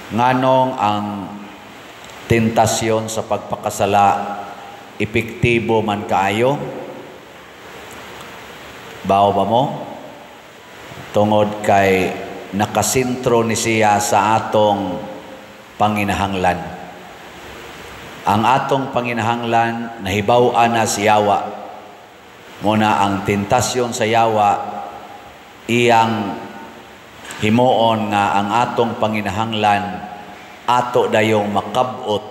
Nganong ang tentasyon sa pagpakasala epektibo man kaayo? Bawo ba mo? Tungod kay nakasentro ni siya sa atong panginahanglan. Ang atong panginahanglan nahibaw-an na si yawa. Muna ang tentasyon sa yawa iyang himuon nga ang atong panginahanglan ato dayong makabot,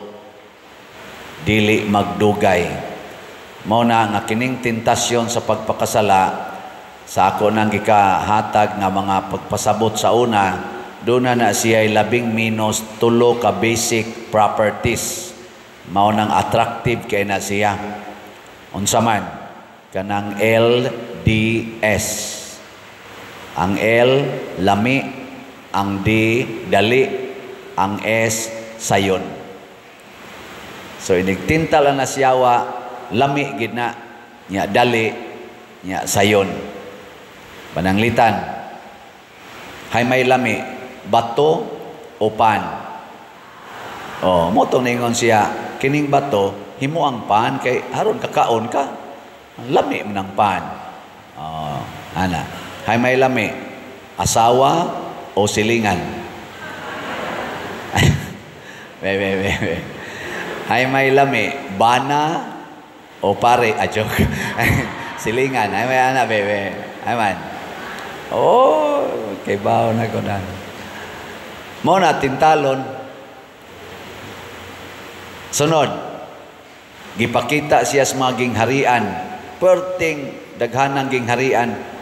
dili magdugay. Mao na nga kining tentasyon sa pagpakasala, sa ako nang gikahatag nga mga pagpasabot sa una, duna na siya labing minus tulo ka basic properties. Mao nang attractive kay na siya. Unsa man? Kanang LDS. Ang L, lami; ang D, dali; ang S, sayon. So inigtinta lang na siyawa, lami gid na nya, dali nya, sayon. Pananglitan, hay may lami, bato o pan? Oh, mo tong ningon siya, kining bato himo ang pan kay aron kakaon ka. Lami man ang pan. Oh, ana. Hay may lami, asawa o silingan? Be, be, be, be. Hay may lami, bana o pare? Ah, joke. Silingan. Hay may ana, bebe. Hay man. Oh, kay bawo na ko na. Mo na tintalon. Sunod, gipakita siya sa mga gingharian. Perting daghanang gingharian.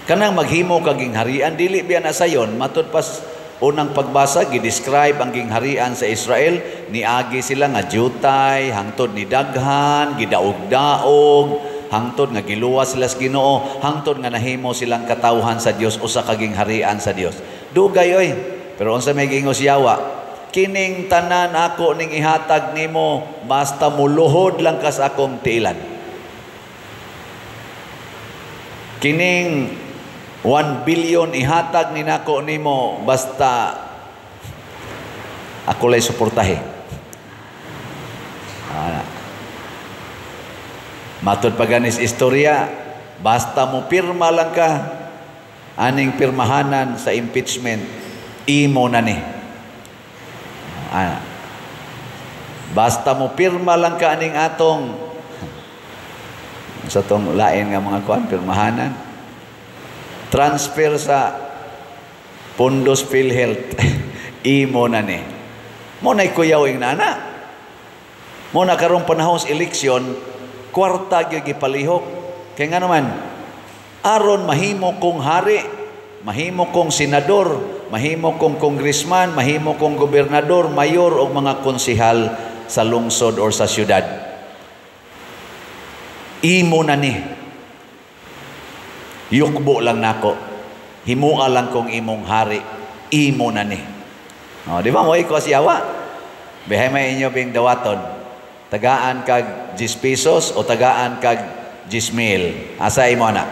Kanang maghimo ka gingharian, dili biya na sayon. Matud pas unang pagbasa, gidescribe ang gingharian sa Israel, niagi sila nga jutay, hangtod ni daghan, gidaog-daog, hangtod nga giluwas sila sa Ginoo, hangtod nga nahimo silang katawhan sa Dios, usa ka gingharian sa Dios. Dugay oy. Pero unsa may giingon siyawa? Kining tanan ako ning ihatag nimo basta muluhod lang ka sa akong tiilan. Kining 1 billion ihatag ni nako nimo basta ako lay suportahe. Ana. Matud pa ganis istorya, basta mo pirma lang ka aning pirmahanan sa impeachment, imo na ni. Ana. Basta mo pirma lang ka aning atong sa tong lain nga mga kuan pirmahanan, transfer sa Pondos PhilHealth, imo na ni. Mo na'y kuyaw ing nana. Mo na karong panahon sa eleksyon, kwarta gyud gipalihok. Kay nga naman, aron mahimo kong hari, mahimo kong senador, mahimo kong congressman, mahimo kong gobernador, mayor o mga konsehal sa lungsod or sa syudad. Imo na ni. Yukbo lang nako. Himua lang kong imong hari. Imo na ni. O, di ba mo iko siyawa? Bihay may inyo bing dawaton. Tagaan kag 10 pesos o tagaan kag 10 mil. Asa imo na?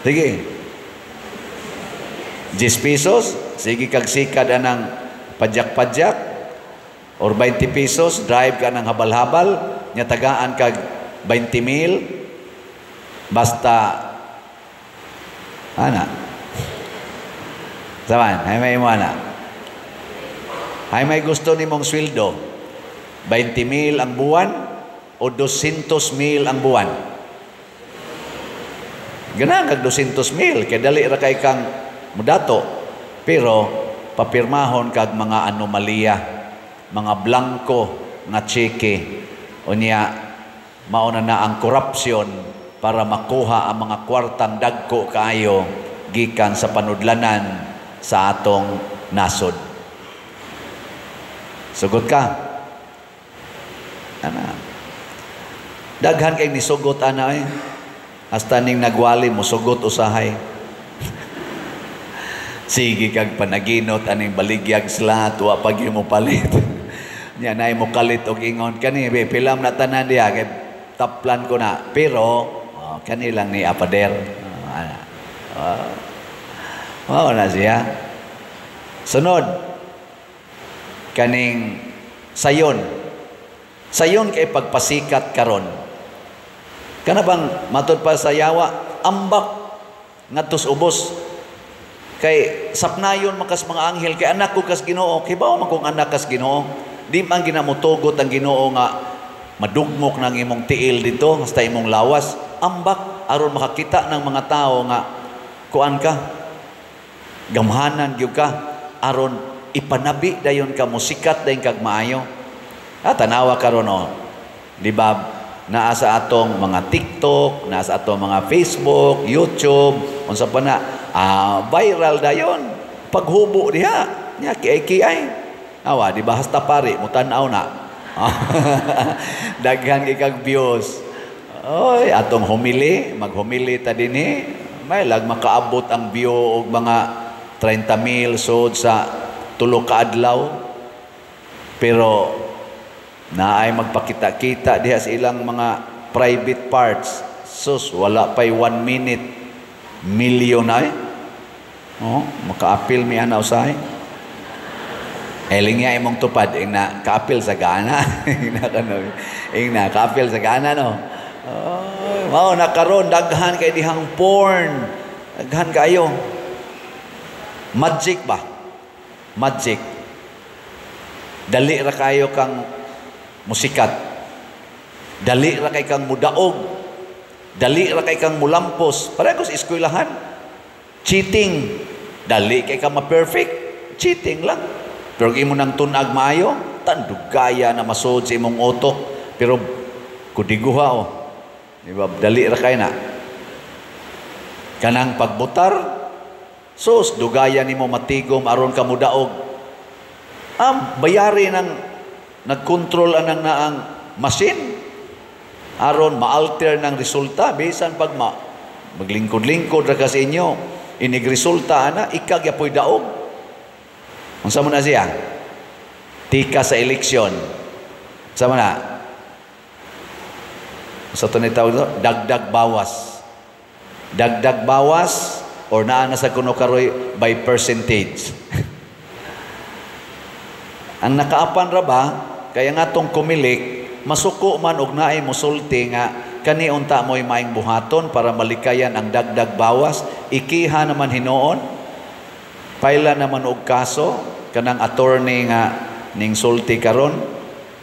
Sige. 10 pesos, sige kag sikad anang padyak-padyak, or 20 pesos, drive ka ng habal-habal, nya tagaan kag 20 mil, basta ana. Saman, hay may imo ana. Hay may gusto nimong sweldo, 20 mil ang buwan o 200 mil ang buwan? Ganahan kag 200 mil, kay dali ra kay kang mudato. Pero papirmahon kag mga anomalya, mga blanko nga tseke. Unya, mauna na ang korupsyon para makuha ang mga kwartang dagko kaayo gikan sa panudlanan sa atong nasod. Sugot ka. Ana. Daghan kay nisugot ana eh. Hasta ning nagwali mo sugot usahay. Sige kag panaginot aning baligyag slat, wa pag mo palit. Nya nay mo kalit og ingon kani be pilam na tanan diha kay taplan ko na. Pero oh, kani lang ni apader. Oh, ana. Oh, mao na siya. Sunod, kaning sayon. Sayon kay pagpasikat karon. Kana bang matud pa sa yawa, ambak ngadto sa ubos. Kay sapnayon man kas mga anghel, kay anak ko kas Ginoo, kibaw man kong anak kas Ginoo. Di man ginamutugot ang Ginoo nga madugmok ng imong tiil dito hasta imong lawas. Ambak aron makakita ng mga tao nga kuan ka, gamhanan gyud ka, aron ipanabi dayon ka, musikat dayon kag maayo. Ah, tanawa karon oh. Di ba naa sa atong mga TikTok, naa sa atong mga Facebook, YouTube, unsa pa na, viral dayon. Paghubo diha, nya kiay-kiay. Awa, di ba hasta pare mutan-aw na. Daghan kay kag views. Oy, atong humili, maghumili ta dinhi, may lag makaabot ang view og mga 30 mil sod sa 3 ka adlaw. Pero naay magpakita-kita diha sa ilang mga private parts. Sus, wala pa'y 1 minute. Milyon na eh. Oh, makaapil mi ana usahay. Eling niya imong tupad, ing na kaapil sa gana. Ing na kano. Ing na kaapil sa gana no. Oh, mao na karon daghan kay dihang porn. Daghan kayo. Magic ba? Magic. Dali ra kayo kang musikat. Dali ra kay kang mudaog. Dali ra kay kang mulampos. Pareho sa eskwelahan. Cheating. Dali kay kang ma-perfect. Cheating lang. Pero imo nang tunag maayo, tandugaya na masud sa imong utok. Pero kudiguha oh. Di ba? Dali ra kay na. Kanang pagbutar, sus, dugaya nimo matigom aron ka mudaog. Ang bayari ng nagkontrol anang naang machine aron ma-alter ng resulta bisan pag maglingkod-lingkod ra ka sa inyo, inig resulta ana ikag yapoy daog. Unsa man na siya? Tika sa eleksyon. Unsa man na? Unsa to ni tawag to? Dagdag bawas. Dagdag bawas or naa na sa kuno karoy by percentage. Ang nakaapan ra ba kaya nga tong kumilik masuko man og naay mosulti nga kani unta mo'y maing buhaton para malikayan ang dagdag bawas, ikiha naman hinuon, paila naman og kaso kanang attorney nga ning sulti karon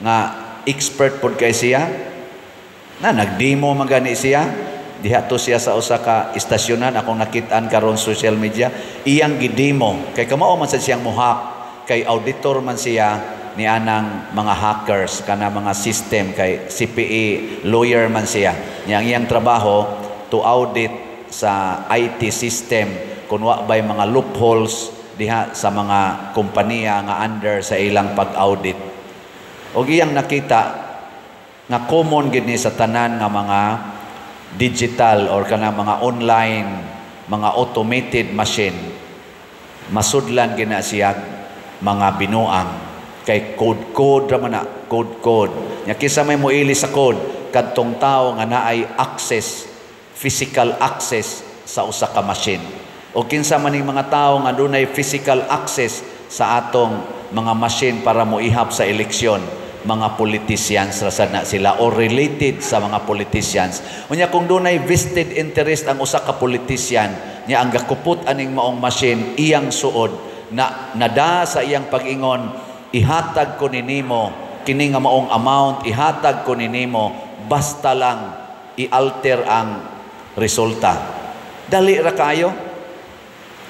nga expert pod kay siya na nagdemo man gani siya diha to siya sa usa ka istasyonan akong nakit-an karon social media iyang gidemo kay kamao man sad siyang muhak kay auditor man siya ni anang mga hackers kana mga system kay CPA lawyer man siya. Nya ang iyang trabaho to audit sa IT system kun wa bay mga loopholes diha sa mga kompanya nga under sa ilang pag-audit. Og iyang nakita nga common gid ni sa tanan nga mga digital or kana mga online mga automated machine, masudlan gina siya mga binuang kay code-code ra man na, code-code. Nya kinsa may moili sa code kadtong tawo nga naay access, physical access sa usa ka machine. O kinsa man ning mga tawo nga dunay physical access sa atong mga machine para moihap sa eleksyon, mga politicians ra sad na sila or related sa mga politicians. Unya kung dunay vested interest ang usa ka politician, nya ang gakupot aning maong machine iyang suod na nada sa iyang pag-ingon, ihatag ko ninimo kini nga maong amount, ihatag ko ninimo basta lang i-alter ang resulta. Dali ra kayo.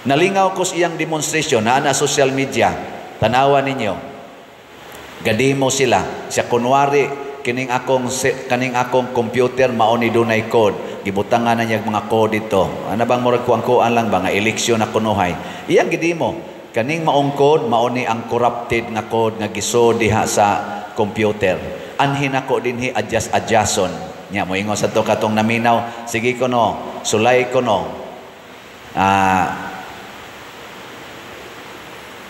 Nalingaw ko sa iyang demonstration na na social media. Tanawa ninyo. Gademo sila. Siya kunwari kining akong computer mao ni dunay code. Gibutangan na niya mga code dito. Ana bang murag kuang-kuan lang ba nga eleksyon na kunuhay. Iyang gidemo kaning maong code mao ni ang corrupted nga code nga gisod diha sa computer. Anhin ako dinhi adjust-adjuston. Nya moingon sa to katong naminaw, sige ko no, sulay ko no.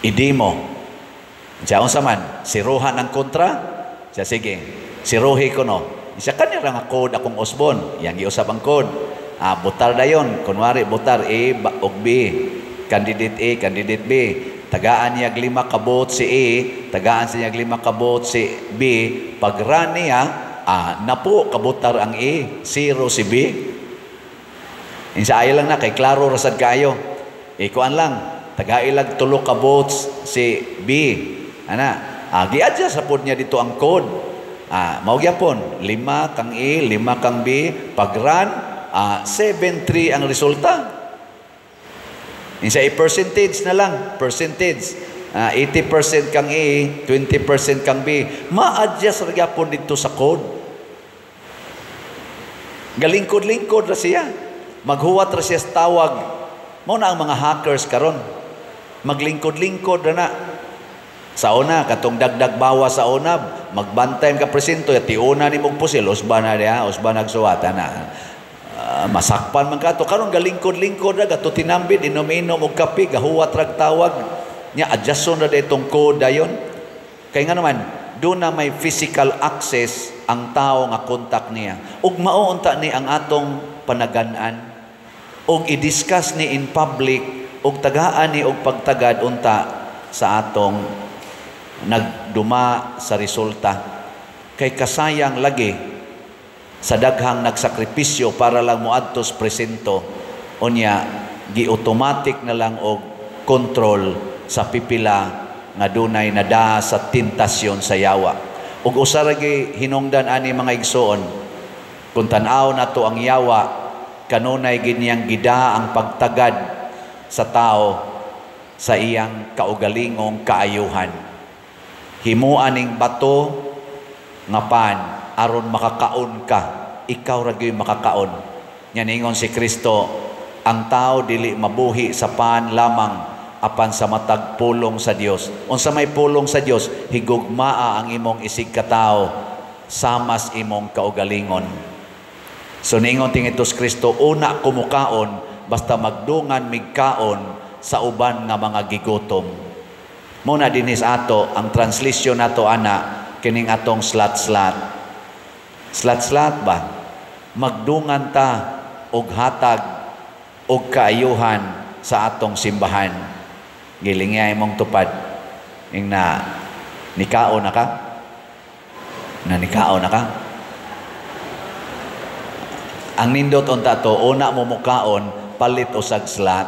Idemo. Siya unsa man, siruhan ang kontra. Siya sige, siruhi ko no. Siya kanira nga code akong usbon. Yang giusab ang code. Butar dayon, kunwari butar A ug B. Candidate A, candidate B. Tagaan niya 5 ka vote si A, tagaan siya 5 ka vote si B. Pag-run niya, napo kabutar ang A, 0 si B. Insa ayo lang na kay klaro ra sad kaayo. Ikuan lang, tagailag 3 ka votes si B. Ana, gi-adjust sa pod niya dito ang code. Mao gyapon, 5 kang A, 5 kang B, pag-run, 7-3 ang resulta. Insa i-percentage na lang, percentage. 80% kang A, 20% kang B. Ma-adjust ra gyapon dito sa code. Galingkod-lingkod ra siya. Maghuwat ra siya sa tawag. Mao na ang mga hackers karon. Maglingkod-lingkod ra na. Sa una, katong dagdag bawas sa una, magbantay ka presinto, tiuna ni mong pusil, usba na diha, usba nagsuwata na. Masakpan man kato karon galingkod-lingkod ra gato tinambid, inom-inom og kape, gahuwat rag tawag nya, adjuston ra itong code dayon. Kay nga naman do na may physical access ang tao nga contact niya. Ug mao unta ni ang atong panagan-an ug i-discuss ni in public ug tagaan ni og pagtagad unta sa atong nagduma sa resulta. Kay kasayang lagi sa daghang nagsakripisyo para lang moadto sa presinto, unya gi-automatic na lang og control sa pipila nga dunay nada sa tentasyon sa yawa. Ug usa ra gyud hinungdan ani, mga igsoon, kung tan-aw nato ang yawa, kanunay gid niyang gida ang pagtagad sa tao sa iyang kaugalingong kaayuhan. Himuan ning bato nga pan aron makakaon ka, ikaw ra gyud makakaon. Nya ningon si Kristo, ang tao dili mabuhi sa pan lamang apan sa matag pulong sa Dios. Unsa may pulong sa Dios? Higugmaa ang imong isig katawo samas imong kaugalingon. So ningon ting Hesus Kristo, una kumukaon basta magdungan migkaon sa uban nga mga gigutom. Mo na dinhi sa ato ang translation nato ana kining atong slat-slat. Slat-slat ba? Magdungan ta og hatag og kaayuhan sa atong simbahan. Gilingya imong tupad. Ing na nikaon na ka? Na nikaon na ka? Ang nindot unta to, una mo mukaon, palit usag slat.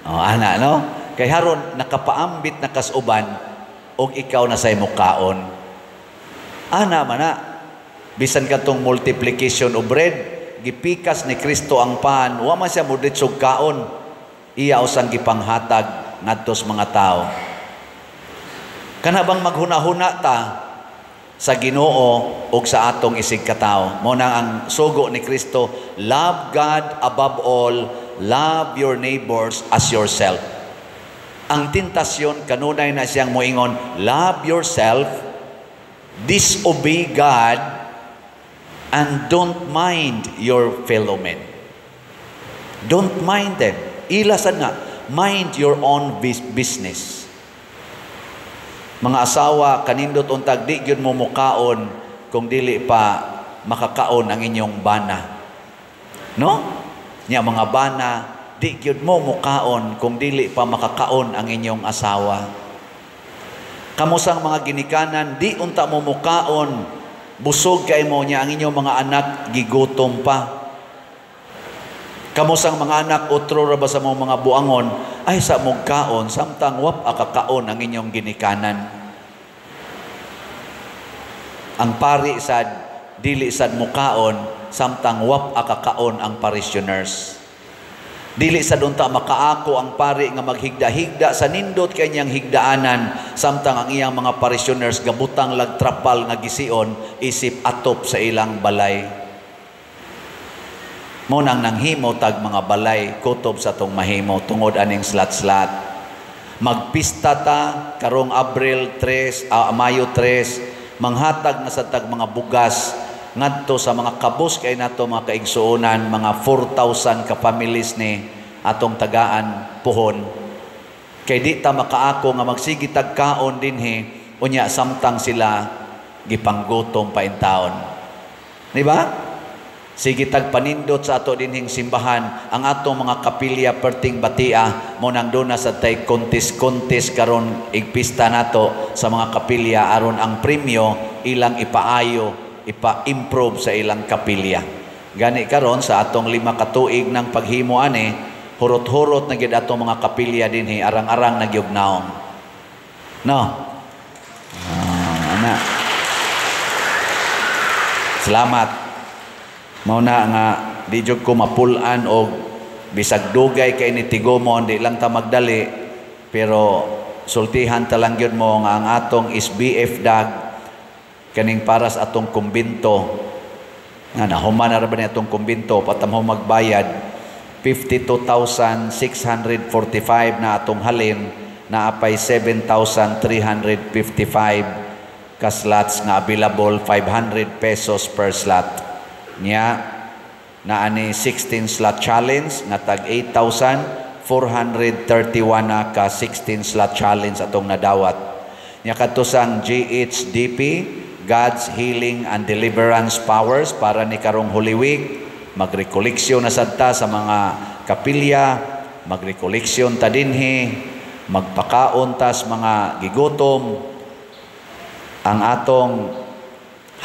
O, ana, no? Kay haron nakapaambit na kasuban og ikaw na say mukaon. Ana man na. Bisan katong multiplication of bread, gipikas ni Kristo ang pan, wa man siya moditsog kaon. Iya usang gipanghatag ngadto sa mga tao. Kana bang maghuna-huna ta sa Ginoo ug sa atong isig katawo. Mao na ang sugo ni Kristo, love God above all, love your neighbors as yourself. Ang tentasyon kanunay na siyang moingon, love yourself, disobey God, and don't mind your fellow men. Don't mind them. Ilasan nga, mind your own business. Mga asawa, kanindot untag di gyud mo mukaon kung dili pa makakaon ang inyong bana. No? Nya mga bana, di gyud mo mukaon kung dili pa makakaon ang inyong asawa. Kamusang mga ginikanan, di unta mo mukaon, busog kay mo nya ang inyong mga anak gigutom pa. Kamusang mga anak, otro ra ba sa mga buangon, ay sa mugkaon, samtang wap akakaon ang inyong ginikanan. Ang pari sad, dili sad mukaon, samtang wap akakaon ang parishioners. Dili sad unta makaako ang pari nga maghigda-higda sa nindot kay niyang higdaanan, samtang ang iyang mga parishioners gabutang lagtrapal nga gision isip atop sa ilang balay. Mo nang nanghimo tag mga balay kutob sa tong mahimo tungod aning slat-slat. Magpista ta karong Abril 3, Mayo 3, manghatag na sa tag mga bugas ngadto sa mga kabus kay nato mga kaigsuonan, mga 4,000 ka families ni atong tagaan puhon. Kay di ta makaako nga magsige tag kaon dinhi unya samtang sila gipanggutom pa in taon. Di ba? Sige tag panindot sa ato dinhing simbahan, ang atong mga kapilya perting batia mo nang duna sa tay kontis-kontis karon igpista nato sa mga kapilya aron ang premyo ilang ipaayo, ipa-improve sa ilang kapilya. Gani karon sa atong 5 ka tuig ng paghimo ani, hurot-hurot na gid atong mga kapilya dinhi, arang-arang nagyog naong. No? Ana. Salamat. Mao na nga di jud ko mapul-an og bisag dugay kay ni tigumon, di lang ta magdali, pero sultihan ta lang gyud mo nga ang atong SBF dag kaning para sa atong kumbinto nga nahuman na ra ba ni atong kumbinto patamho magbayad 52,645 na atong halin, naapay 7,355 ka slots nga available, 500 pesos per slot. Nya naa ni 16 slot challenge nga tag 8,431 na ka 16 slot challenge atong nadawat. Nya kadto sang GHDP, God's Healing and Deliverance Powers, para ni karong Holy Week, magrekoleksyon na sad ta sa mga kapilya, magrekoleksyon ta dinhi, magpakaon tas mga gigutom. Ang atong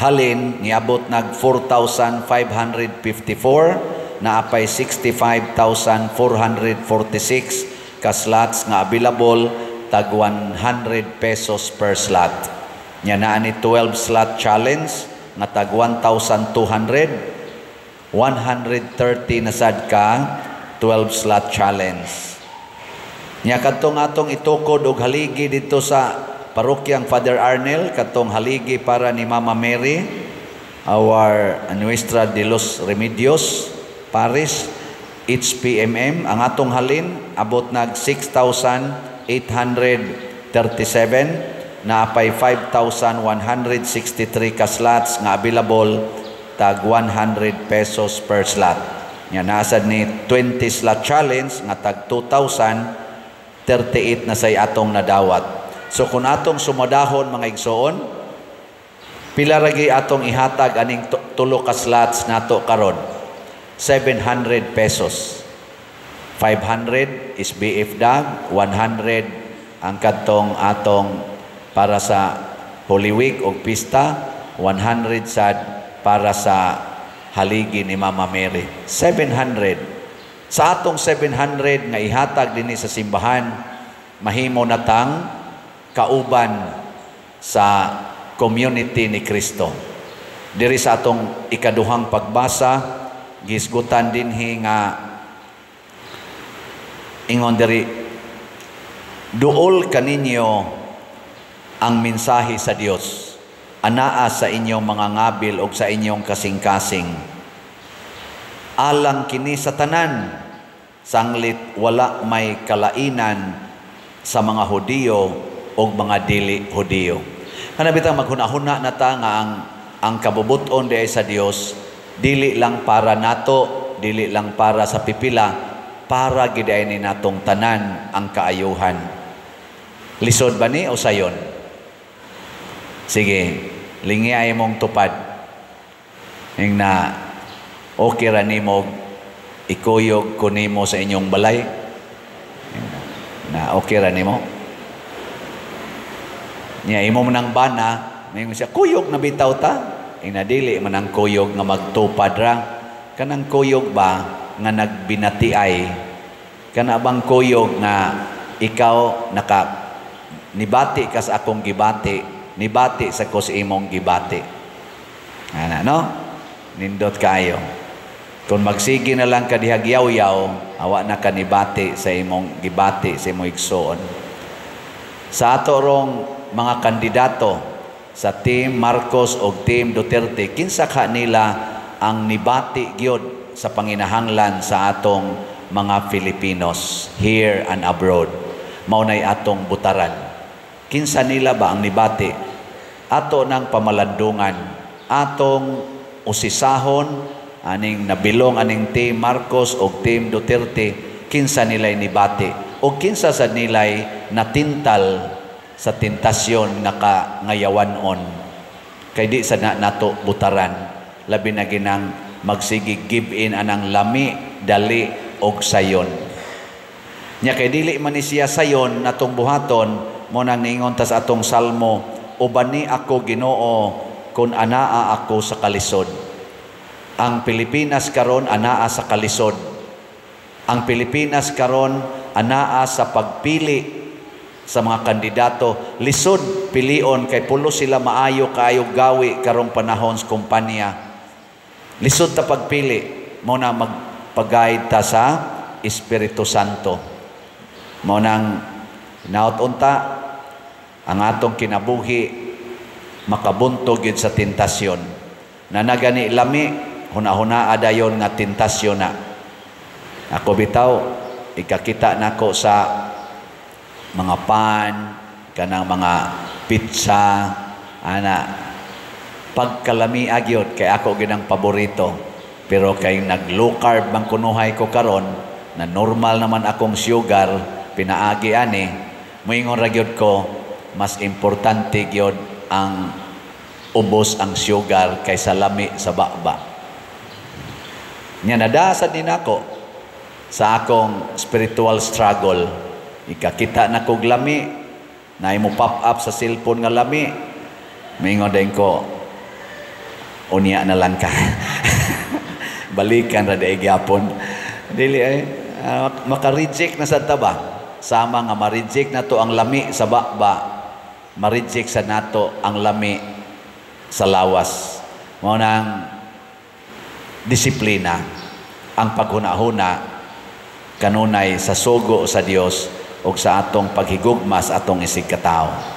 halin niabot nag 4,554, naapay 65,446 ka slots nga available, tag 100 pesos per slot. Nya naa ni 12 slot challenge nga tag 1,200, 130 na sad ka 12 slot challenge. Nya kadtong atong itukod og haligi dito sa parokyang Father Arnel, katong haligi para ni Mama Mary, our Nuestra de los Remedios Parish, HPMM, ang atong halin abot nag 6,837, naapay 5,163 ka slots nga available, tag 100 pesos per slot. Nya naasad ni 20 slot challenge nga tag 2,038 na say atong nadawat. So kung atong sumadahon mga igsoon, pila ragi atong ihatag aning tulo ka slots nato karon? 700 pesos. 500 is BF dag, 100 ang kadtong atong para sa Holy Week og pista, 100 sad para sa haligi ni Mama Mary. 700. Sa atong 700 nga ihatag dinhi sa simbahan, mahimo na tang kauban sa community ni Kristo. Diri sa atong ikaduhang pagbasa, gisgutan dinhi nga ingon diri, duol kaninyo ang mensahe sa Dios, anaa sa inyong mga ngabil og sa inyong kasing-kasing. Alang kini sa tanan, sanglit wala may kalainan sa mga Hudiyo og mga dili Hudiyo. Kana bitang maghuna-huna na ta nga ang kabubuton diay sa Dios dili lang para nato, dili lang para sa pipila, para gid ay ni natong tanan ang kaayuhan. Lisod ba ni o sayon? Sige, lingi ay mong tupad. Ing na okay ra nimo ikuyog ko nimo sa inyong balay. Na okay ra nimo. Nya imo man ang bana, may siya kuyog na bitaw ta. Ing dili man ang kuyog nga magtupad ra. Kanang kuyog ba nga nagbinatiay? Kana bang kuyog nga ikaw naka nibati ka sa akong gibati, nibati sa ko sa imong gibati? Ana no? Nindot kaayo. Kung magsige na lang ka dihag yaw-yaw, awa na ka nibati sa imong gibati sa imong igsoon. Sa ato rong mga kandidato sa Team Marcos o Team Duterte, kinsa ka nila ang nibati gyud sa panginahanglan sa atong mga Filipinos here and abroad? Mao nay atong butaran. Kinsa nila ba ang nibati? Ato ng pamalandungan, atong usisahon aning nabilong aning Team Marcos o Team Duterte, kinsa nila'y nibati o kinsa sa nila'y natintal sa tentasyon nga kangayawanon. Kay di sa nato butaran, labi na ginang magsige give in anang lami, dali og sayon. Nya kay dili man ni siya sayon natong buhaton, mo nang niingon ta sa atong salmo, "Ubani ako, Ginoo, kun anaa ako sa kalisod." Ang Pilipinas karon anaa sa kalisod. Ang Pilipinas karon anaa sa pagpili sa mga kandidato. Lisod pilion kay pulos sila maayo kaayo gawi karong panahon sa kumpanya. Lisod ta pagpili, mo na magpag-guide ta sa Espiritu Santo. Mo nang hinaot unta ang atong kinabuhi makabuntog gyud sa tentasyon. Na nagani lami, huna-huna adayon nga tentasyon na. Ako bitaw, ikakita nako sa mga pan, kanang mga pizza, ana, pagkalami agyot kay ako ginang paborito. Pero kay nag low carb man kunuhay ko karon, na normal naman akong sugar, pinaagi ani, moingon ra gyud ko, mas importante gyud ang ubos ang sugar kaysa lami sa baba. Nya nadasad ni nako sa akong spiritual struggle. Ikakita na kog lami, na mo pop up sa cellphone nga lami, mingon din ko, "Unya na lang ka. Balikan ra di gyapon." Dili ay maka-reject na sa taba. Sama nga ma-reject na to ang lami sa baba, ma-reject sa nato ang lami sa lawas. Mao nang disiplina ang paghuna-huna kanunay sa sugo sa Dios ug sa atong paghigugma sa atong isigkatawo.